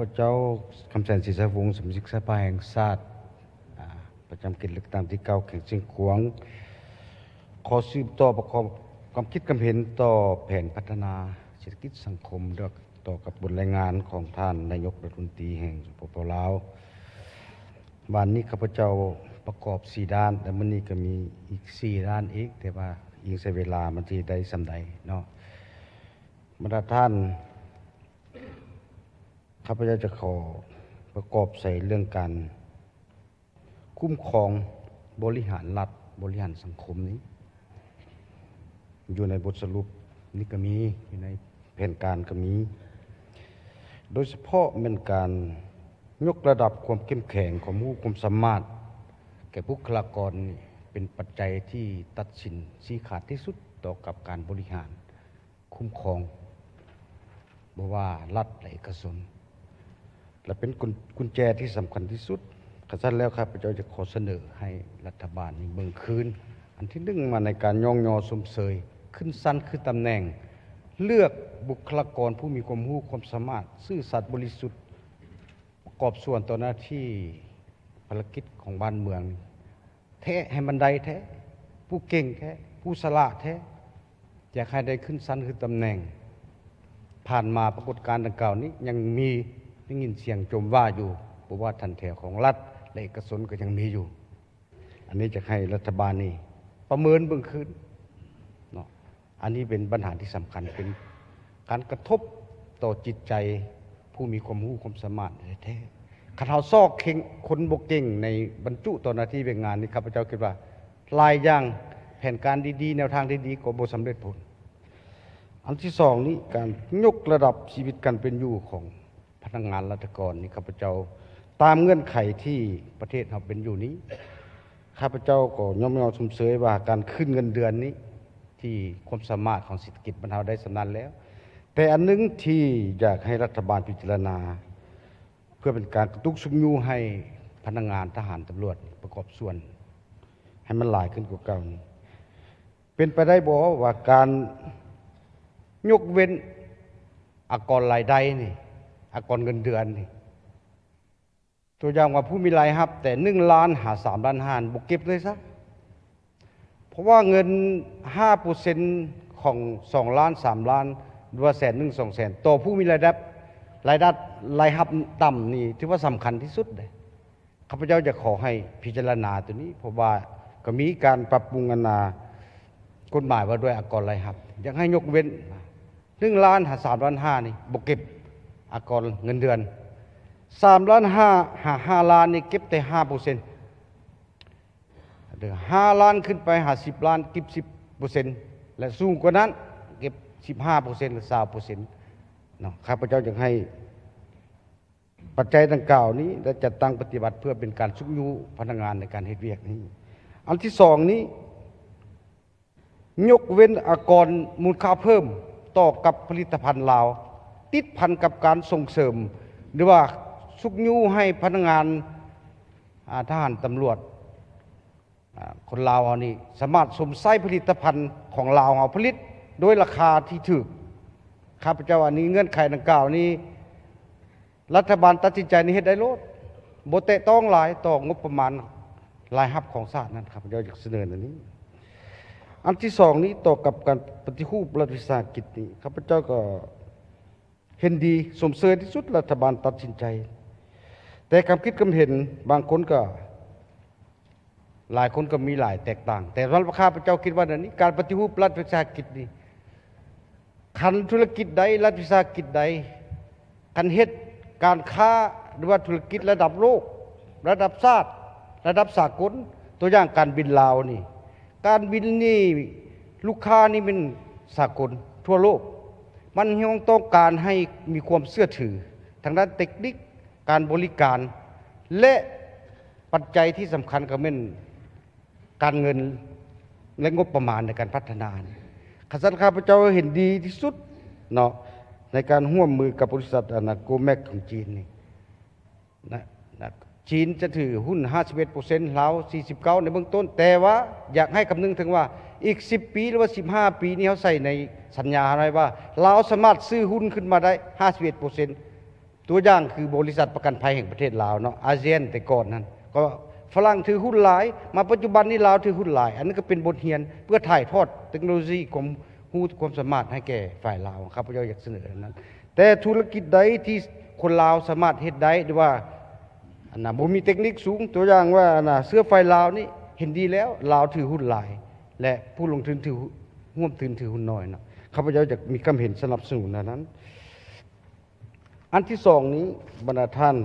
ພະເຈົ້າ ຄຳແສນ ສີສະວົງ ສະມາຊິກສະພາແຫ່ງຊາດ ອາ ປະຈຳເຂດເລືອກຕັ້ງທີເກົ້າ ແຂວງຊຽງຂວາງ ຂໍສືບຕໍ່ປະກອບຄວາມຄິດຄວາມເຫັນຕໍ່ແຜນພັດທະນາເສດຖະກິດສັງຄົມ ແລະ ຕໍ່ກັບບົດລາຍງານຂອງທ່ານນາຍົກລັດຖະມົນຕີແຫ່ງ ສປປ ລາວ. ວານນີ້ຂ້າພະເຈົ້າປະກອບສີ່ດ້ານ ແລະ ມື້ນີ້ກໍມີອີກສີ່ດ້ານອີກ, ແຕ່ວ່າອີງໃສ່ເວລາມັນຊິໄດ້ສ່ຳໃດເນາະ. ບັນດາທ່ານ, ຂ້າພະເຈົ້າຈະຂໍປະກອບໃສ່ເລື່ອງການຄຸ້ມຄອງບໍລິຫານລັດ, ບໍລິຫານສັງຄົມນີ້ ຢູ່ໃນບົດສະຫຼຸບນີ້ກໍມີ, ຢູ່ໃນແຜນການກໍມີ, ໂດຍສະເພາະແມ່ນການຍົກລະດັບຄວາມເຂັ້ມແຂງ, ຄວາມຮູ້ຄວາມສາມາດແກ່ບຸກຄະລາກອນນີ້ ເປັນປັດໄຈທີ່ຕັດສິນຊີ້ຂາດທີ່ສຸດຕໍ່ກັບການບໍລິຫານ ຄຸ້ມຄອງ ບໍ່ວ່າລັດ ແລະ ເອກະຊົນ ແລະ ເປັນກຸນ ກຸນແຈທີ່ສຳຄັນທີ່ສຸດ. ຄັນຊັ້ນແລ້ວ ຂ້າພະເຈົ້າຈະຂໍສະເໜີໃຫ້ລັດຖະບານນີ້ເບິ່ງຄືນ ອັນທີໜຶ່ງ ມາໃນການຍ້ອງຍໍຊົມເຊີຍຂຶ້ນຊັ້ນຄືຕຳແໜ່ງ, ເລືອກບຸກຄະລາກອນຜູ້ມີຄວາມຮູ້ຄວາມສາມາດ, ຊື່ສັດ, ບໍລິສຸດ, ປະກອບສ່ວນຕໍ່ໜ້າທີ່ພາລະກິດຂອງບ້ານເມືອງແທ້ ໃຫ້ມັນໄດ້ແທ້, ຜູ້ເກັ່ງແທ້, ຜູ້ສະຫຼາດແທ້, ຢາກໃຫ້ໄດ້ຂຶ້ນຊັ້ນຂຶ້ນຕຳແໜ່ງ. ຜ່ານມາປາກົດການດັ່ງກ່າວນີ້ຍັງມີ ໄດ້ຍິນສຽງຈົ່ມວ່າຢູ່, ບໍ່ວ່າຖັນແຖວຂອງລັດ ແລະ ເອກະຊົນກໍຍັງມີຢູ່. ອັນນີ້ຈະໃຫ້ລັດຖະບານນີ້ປະເມີນເບິ່ງຄືນເນາະ. ອັນນີ້ເປັນບັນຫາທີ່ສຳຄັນ, ເປັນການກະທົບຕໍ່ຈິດໃຈຜູ້ມີຄວາມຮູ້ຄວາມສາມາດແທ້ໆ. ຄັນເຮົາຊອກເຄັ່ງຄົນບໍ່ເກັ່ງໃນບັນຈຸຕໍ່ໜ້າທີ່ວຽກງານນີ້, ຂ້າພະເຈົ້າຄິດວ່າຫຼາຍຢ່າງ, ແຜນການດີໆ, ແນວທາງດີໆ ກໍບໍ່ສຳເລັດຜົນ. ອັນທີສອງນີ້ ການຍົກລະດັບຊີວິດການເປັນຢູ່ຂອງ ພະນັກງານລັດຖະກອນນີ້ ຂ້າພະເຈົ້າ ຕາມເງື່ອນໄຂທີ່ປະເທດເຮົາເປັນຢູ່ນີ້ ຂ້າພະເຈົ້າກໍຍ້ອງຍໍຊົມເຊີຍວ່າການຂຶ້ນເງິນເດືອນນີ້ ທີ່ຄວາມສາມາດຂອງເສດຖະກິດບ້ານເຮົາໄດ້ສ່ຳນັ້ນແລ້ວ. ແຕ່ອັນໜຶ່ງທີ່ຢາກໃຫ້ລັດຖະບານພິຈາລະນາ ເພື່ອເປັນການກະຕຸກຊຸກຍູ້ໃຫ້ພະນັກງານທະຫານຕຳຫຼວດປະກອບສ່ວນໃຫ້ມັນຫຼາຍຂຶ້ນກວ່າເກົ່ານີ້ ເປັນໄປໄດ້ບໍ່ວ່າການຍົກເວັ້ນອາກອນລາຍໄດ້ນີ້ ອາກອນເງິນເດືອນນີ້ ຕົວຢ່າງວ່າຜູ້ມີລາຍຮັບແຕ່ໜຶ່ງລ້ານຫາສາມລ້ານຫ້າ ບໍ່ເກັບເລີຍຊະ ເພາະວ່າເງິນຫ້າເປີເຊັນຂອງສອງລ້ານ ສາມລ້ານ ຫຼືວ່າແສນໜຶ່ງ ສອງແສນ ຕໍ່ຜູ້ມີລາຍໄດ້ ລາຍໄດ້ ລາຍຮັບຕ່ຳນີ້ ຖືວ່າສຳຄັນທີ່ສຸດເດ້. ຂ້າພະເຈົ້າຈະຂໍໃຫ້ພິຈາລະນາໂຕນີ້ ເພາະວ່າກໍມີການປັບປຸງອັນນາກົດໝາຍວ່າດ້ວຍອາກອນລາຍຮັບ ຢາກໃຫ້ຍົກເວັ້ນໜຶ່ງລ້ານຫາສາມລ້ານຫ້ານີ້ ບໍ່ເກັບອາກອນເງິນເດືອນ ສາມລ້ານຫ້າຫາຫ້າລ້ານນີ້ເກັບແຕ່ຫ້າເປີເຊັນ ຫ້າລ້ານຂຶ້ນໄປຫາສິບລ້ານເກັບສິບເປີເຊັນ ແລະ ສູງກວ່ານັ້ນເກັບສິບຫ້າເປີເຊັນ ຫຼື ຊາວເປີເຊັນເນາະ. ຂ້າພະເຈົ້າຢາກໃຫ້ ປັດໄຈດັ່ງກ່າວນີ້ ໄດ້ຈັດຕັ້ງປະຕິບັດເພື່ອເປັນການຊຸກຍູ້ພະນັກງານໃນການເຮັດວຽກນີ້. ອັນທີສອງນີ້ ຍົກເວັ້ນອາກອນມູນຄ່າເພີ່ມຕໍ່ກັບຜະລິດຕະພັນລາວ ຕິດພັນກັບການສົ່ງເສີມ ຫຼືວ່າຊຸກຍູ້ໃຫ້ພະນັກງານ ອາ ທະຫານຕຳຫຼວດ ອາ ຄົນລາວເຮົານີ້ສາມາດຊົມໃຊ້ຜະລິດຕະພັນຂອງລາວເຮົາຜະລິດໂດຍລາຄາທີ່ຖືກ. ຂ້າພະເຈົ້າ ອັນນີ້ເງື່ອນໄຂດັ່ງກ່າວນີ້ ລັດຖະບານຕັດສິນໃຈນີ້ເຮັດໄດ້ໂລດ ບໍ່ແຕະຕ້ອງຫຼາຍຕໍ່ງົບປະມານລາຍຮັບຂອງຊາດນັ້ນ ຂ້າພະເຈົ້າຢາກສະເໜີອັນນີ້. ອັນທີສອງນີ້ ຕໍ່ກັບການປະຕິຮູບລັດວິສາຫະກິດນີ້ ຂ້າພະເຈົ້າກໍ ເຫັນດີຊົມເຊີຍທີ່ສຸດລັດຖະບານຕັດສິນໃຈ ແຕ່ຄວາມຄິດຄວາມເຫັນບາງຄົນກໍ ຫຼາຍຄົນກໍມີຫຼາຍແຕກຕ່າງ ແຕ່ສຳລັບຂ້າພະເຈົ້າຄິດວ່າແນວນີ້ ການປະຕິຮູບລັດວິສາຫະກິດນີ້ ຄັນທຸລະກິດໃດ ລັດວິສາຫະກິດໃດ ຄັນເຮັດການຄ້າ ຫຼືວ່າທຸລະກິດລະດັບໂລກ ລະດັບຊາດ ລະດັບສາກົນ ຕົວຢ່າງການບິນລາວນີ້ ການບິນນີ້ ລູກຄ້ານີ້ແມ່ນສາກົນທົ່ວໂລກ ມັນຍັງຕ້ອງການໃຫ້ມີຄວາມເຊື່ອຖືທາງດ້ານເຕັກນິກ ການບໍລິການ ແລະ ປັດໄຈທີ່ສຳຄັນກໍແມ່ນການເງິນ ແລະ ງົບປະມານໃນການພັດທະນາ. ຄັນຊັ້ນ ຂ້າພະເຈົ້າເຫັນດີທີ່ສຸດເນາະ ໃນການຮ່ວມມືກັບບໍລິສັດ ອັນນະ ໂກແມັກຂອງຈີນນີ້ ນະ ນະ ຈີນຈະຖືຫຸ້ນຫ້າສິບເອັດເປີເຊັນ ລາວສີ່ສິບເກົ້າ ໃນເບື້ອງຕົ້ນ ແຕ່ວ່າຢາກໃຫ້ຄຳນຶງເຖິງວ່າ ອີກສິບປີ ຫຼືວ່າສິບຫ້າປີນີ້ ເຮົາໃສ່ໃນສັນຍາເຮົາໄດ້ວ່າ ລາວສາມາດຊື້ຫຸ້ນຂຶ້ນມາໄດ້ຫ້າສິບເອັດເປີເຊັນ ຕົວຢ່າງຄືບໍລິສັດປະກັນໄພແຫ່ງປະເທດລາວເນາະ ອາຊຽນແຕ່ກ່ອນນັ້ນ ກໍຝຣັ່ງຖືຫຸ້ນຫຼາຍ ມາປັດຈຸບັນນີ້ລາວຖືຫຸ້ນຫຼາຍ. ອັນນັ້ນກໍເປັນບົດຮຽນເພື່ອຖ່າຍທອດເຕັກໂນໂລຊີ ຄວາມຮູ້ຄວາມສາມາດໃຫ້ແກ່ຝ່າຍລາວ. ຂ້າພະເຈົ້າຢາກສະເໜີອັນນັ້ນ. ແຕ່ທຸລະກິດໃດທີ່ຄົນລາວສາມາດເຮັດໄດ້ ຫຼືວ່າ ອັນນ່າ ບໍ່ມີເຕັກນິກສູງ ຕົວຢ່າງວ່າ ອັນນ່າ ເຊື້ອໄຟລາວນີ້ເຫັນດີແລ້ວ ລາວຖືຫຸ້ນຫຼາຍ ແລະ ຜູ້ລົງທຶນຖືຫຸ້ນ ຮ່ວມທຶນຖືຫຸ້ນໜ້ອຍເນາະ. ຂ້າພະເຈົ້າຈະມີຄຳເຫັນສະໜັບສະໜູນອັນນັ້ນ. ອັນທີສອງນີ້ ບັນດາທ່ານ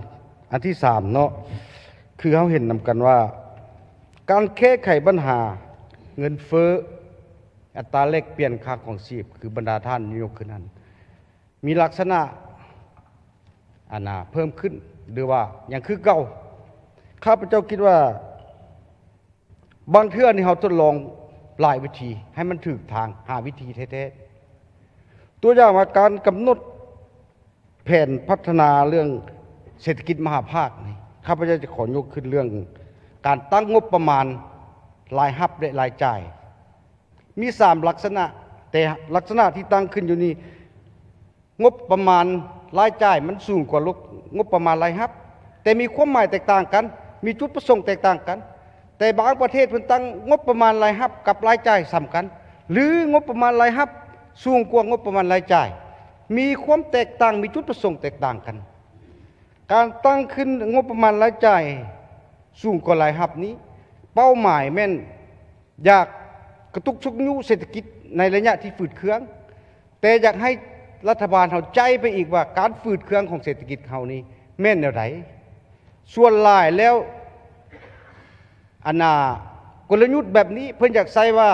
ອັນທີສາມເນາະ ຄືເຮົາເຫັນນຳກັນວ່າ ການແກ້ໄຂບັນຫາເງິນເຟີ້ ອັດຕາແລກປ່ຽນຄ່າຄອງຊີບ ຄືບັນດາທ່ານຍົກຂຶ້ນນັ້ນ ມີລັກສະນະ ອັນນ່າ ເພີ່ມຂຶ້ນ ຫຼືວ່າຍັງຄືເກົ່າ? ຂ້າພະເຈົ້າຄິດວ່າ ບາງເທື່ອນີ້ເຮົາທົດລອງຫຼາຍວິທີ ໃຫ້ມັນຖືກທາງ ຫາວິທີແທ້ໆ. ຕົວຢ່າງວ່າການກຳນົດແຜນພັດທະນາເລື່ອງເສດຖະກິດມະຫາພາກນີ້ ຂ້າພະເຈົ້າຈະຂໍຍົກຂຶ້ນເລື່ອງການຕັ້ງງົບປະມານລາຍຮັບ ແລະ ລາຍຈ່າຍ. ມີສາມລັກສະນະ ແຕ່ລັກສະນະທີ່ຕັ້ງຂຶ້ນຢູ່ນີ້ ງົບປະມານລາຍຈ່າຍມັນສູງກວ່າງົບປະມານລາຍຮັບ ແຕ່ມີຄວາມໝາຍແຕກຕ່າງກັນ ມີຈຸດປະສົງແຕກຕ່າງກັນ. ແຕ່ບາງປະເທດເພິ່ນຕັ້ງງົບປະມານລາຍຮັບກັບລາຍຈ່າຍສ່ຳກັນ ຫຼື ງົບປະມານລາຍຮັບສູງກວ່າງົບປະມານລາຍຈ່າຍ ມີຄວາມແຕກຕ່າງ ມີຈຸດປະສົງແຕກຕ່າງກັນ. ການຕັ້ງຂຶ້ນງົບປະມານລາຍຈ່າຍສູງກວ່າລາຍຮັບນີ້ ເປົ້າໝາຍແມ່ນ ຢາກກະຕຸກຊຸກຍູ້ເສດຖະກິດໃນໄລຍະທີ່ຝືດເຄືອງ, ແຕ່ຢາກໃຫ້ລັດຖະບານເຮົາໃຈໄປອີກວ່າການຝືດເຄືອງຂອງເສດຖະກິດເຮົານີ້ແມ່ນແນວໃດ. ສ່ວນຫຼາຍແລ້ວ ອັນນ່າ ກົນລະຍຸດແບບນີ້ເພິ່ນຢາກໃຊ້ວ່າ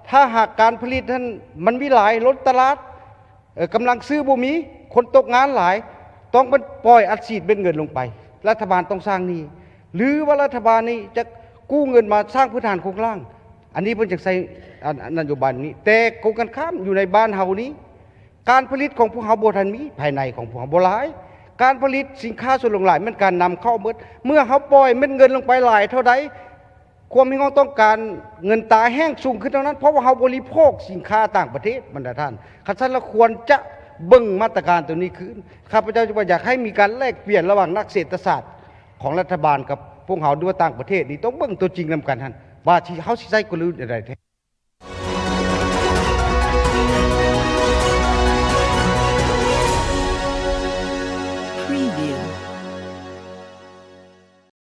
ຖ້າຫາກການຜະລິດຫັ້ນມັນມີຫຼາຍ ລົ້ນຕະຫຼາດ, ເອີ ກຳລັງຊື້ບໍ່ມີ, ຄົນຕົກງານຫຼາຍ, ຕ້ອງໄປປ່ອຍອັດສີດເມັດເງິນລົງໄປ, ລັດຖະບານຕ້ອງສ້າງໜີ້ ຫຼືວ່າລັດຖະບານນີ້ຈະກູ້ເງິນມາສ້າງພື້ນຖານໂຄງລ່າງ. ອັນນີ້ເພິ່ນຈະໃຊ້ ອັນ ນະໂຍບາຍນີ້, ແຕ່ກົງກັນຂ້າມ ຢູ່ໃນບ້ານເຮົານີ້ ການຜະລິດຂອງພວກເຮົາບໍ່ທັນມີ, ພາຍໃນຂອງພວກເຮົາບໍ່ຫຼາຍ, ການຜະລິດສິນຄ້າສ່ວນຫຼວງຫຼາຍແມ່ນການນຳເຂົ້າໝົດ. ເມື່ອເຮົາປ່ອຍເມັດເງິນລົງໄປຫຼາຍເທົ່າໃດ, ຄວາມຮຽກຮ້ອງຕ້ອງການເງິນຕາແຫ້ງສູງຂຶ້ນເທົ່ານັ້ນ, ເພາະວ່າເຮົາບໍລິໂພກສິນຄ້າຕ່າງປະເທດ ບັນດາທ່ານ. ຄັນຊັ້ນລະຄວນຈະເບິ່ງມາດຕະການຕົວນີ້ຄືນ. ຂ້າພະເຈົ້າຈຶ່ງວ່າຢາກໃຫ້ມີການແລກປ່ຽນລະຫວ່າງນັກເສດຖະສາດຂອງລັດຖະບານກັບພວກເຮົາ ຫຼືວ່າຕ່າງປະເທດນີ້ ຕ້ອງເບິ່ງຕົວຈິງນຳກັນຫັ້ນ ວ່າຊິ ເຮົາຊິໃຊ້ກົນລະຍຸດແນວໃດແທ້.